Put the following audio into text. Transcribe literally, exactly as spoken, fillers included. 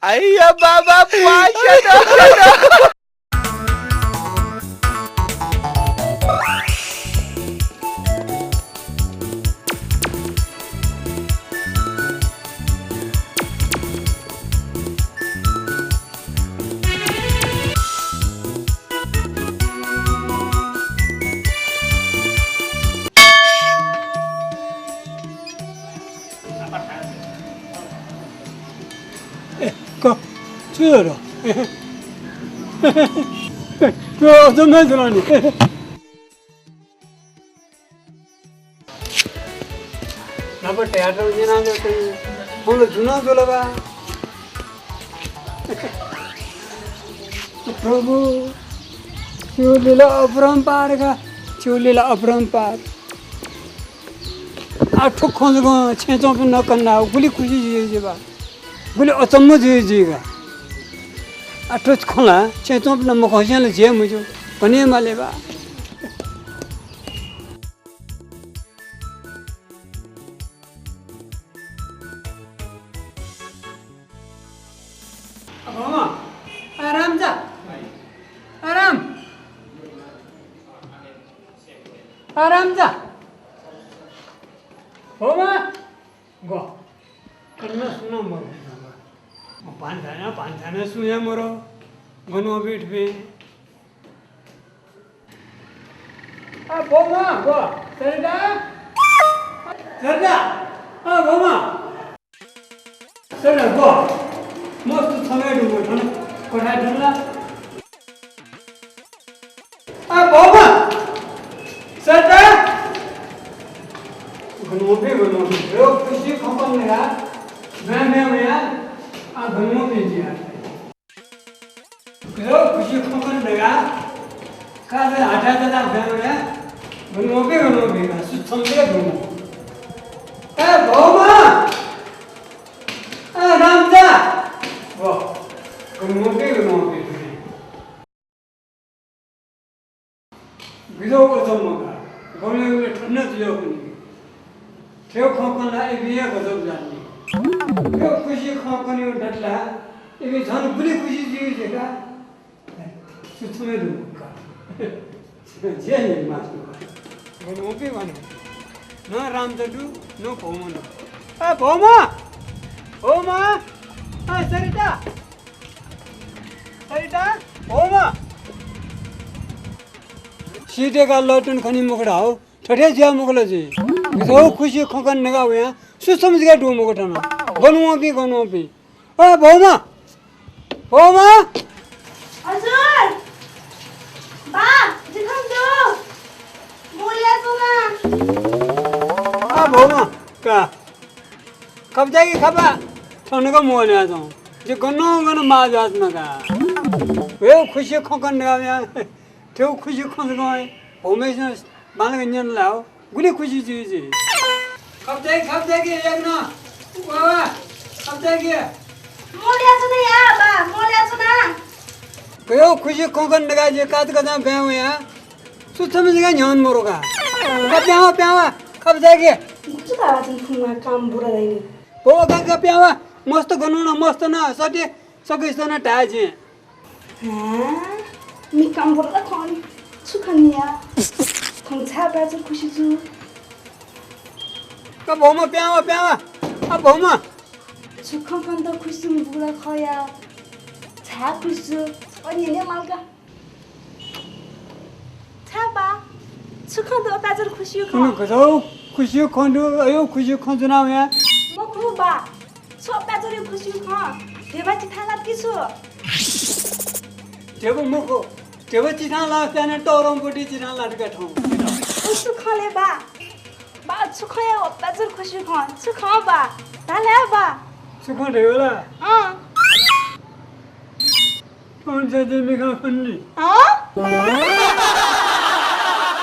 अय्या बाबा, प्वाः स्यात, स्यात। ए, क, छु हो र? ए, क, अझ नै जुल नि। न्हापा theatre न्यनाः जुल, थौं ला जुनं जुल बा। प्रभु, छिगु लीला अपरम्पार का, छिगु लीला अपरम्पार। आः थ्व खँ जक छेँय् च्वंपिं नकन धाःसा गुलि खुसी जुइ जुइ बा, गुलि अचम्म जुइ जुइ का। आः थ्व खँ ला छेँय् च्वंपिं मखंसिनं ला झी हे मज्यू, कने माले बा। अ, भौमा, अ, राम जा। अ, राम। अ, राम जा। भौमा, ग। कन्ना सुना मर। म पान थाना, पान थाना सुया मर। गन वःपिं थुपिं। अ, भौमा, ग। सरिता? सरिता? अ, भौमा। सरिता, ग। मस्त छम्ह दु, थन कोठाय् दुन ला? अ, भौमा। सरिता? गन वःपिं, गन वःपिं। यो खुसी खँ कने धकाः ब्यां ब्यां वया। अ, गन वःपिं जुया। गजब खुसी खँ कने धकाः काजल हाथाय् तयाः ब्यां वया। गन वःपिं, गन वःपिं का, सु छम्ह दु। ए भौमा, ए राम जा। व, गन वःपिं, गन वःपिं। गजब अचम्म का, गबलें गबलें थन जुयावनी। थ्व खँ कन ला इपिं हे गजब जुयावनी। थ्व खुसी खँ कने दत ला इपिं झन गुलि खुसी जुइ जुइ का। सु छम्ह दु का। जे हे मास्टर। गन वःपिं, गन वःपिं। न राम जा दु, न भौमा दु। ए भौमा! भौमा! ए सरिता! सरिता, भौमा। सिधय्काः लःतुं खनी मखु धाःसा थथे जुया मखु ला जुइ। गजब खुसी खँ कने धकाः वया, सु छम्ह जक दु मखु थन। गन वःपिं, गन वःपिं। अ, भौमा। भौमा। हजुर। बा, जि थन दु। मू ल्याच्वना। अ, भौमा। का। खप जाय्के खपा, थन नं मू ल्याच्वं। जि गन गन माः जुयाच्वना का। व खुसी खँ कने धकाः वया, थ्व खुसी खँ जक हे भौम्हय्सिनं बांलाक न्यन ला हो, गुलि खुसी जुइ जुइ। खप जाय्के, खप जाय्के, याकनं। वा, वा, खप जाय्के। मू ल्याच्वना या, बा, मू ल्याच्वना। व खुसी खँ कने धकाः जि काचाकचां ब्यां वया। सु छम्ह जक न्ह्यःने मरु का। का प्यां वा, प्यां वा, खप जाय्के। गुलि धाःसा जिं थुमा काम बुरा धाइनि। ओ का, का प्यां वा, मस्त गन वन, मस्त नं, सत्य, सकसितं नं धाये जिं। हाँ, मि काम बुरा ला खः नि, छु खनी या? थौं छाय् अपाय्सक खुसी जू? का भौमा, प्यां वा, प्यां वा, अ भौमा। छु खँ कनेत खुसी जूम्ह बुरा खः या? छाय् खुसी जू, छकः न्यने माल का। छाय् बा, छु खँ दु अपाय्सक खुसिया खँ? उन गजब खुसिया खँ दु, अय् खुसिया खँ ज्वना वया। मखु बा, छु अपाय्सक खुसिया खँ? ध्यबा चिथां लात कि छु? ध्यबा मखु, ध्यबा चिथां लात त्याने तःधंपट्टि चिथां लात का थौं। उ छु खँ ले बा? बा, छु खँ या अपाय्सक खुसिया खँ? छु खँ बा? धा ले बा। छु खँ धयागु ला? अँ। पवन चाचाया मिखां खनी नि। हँ?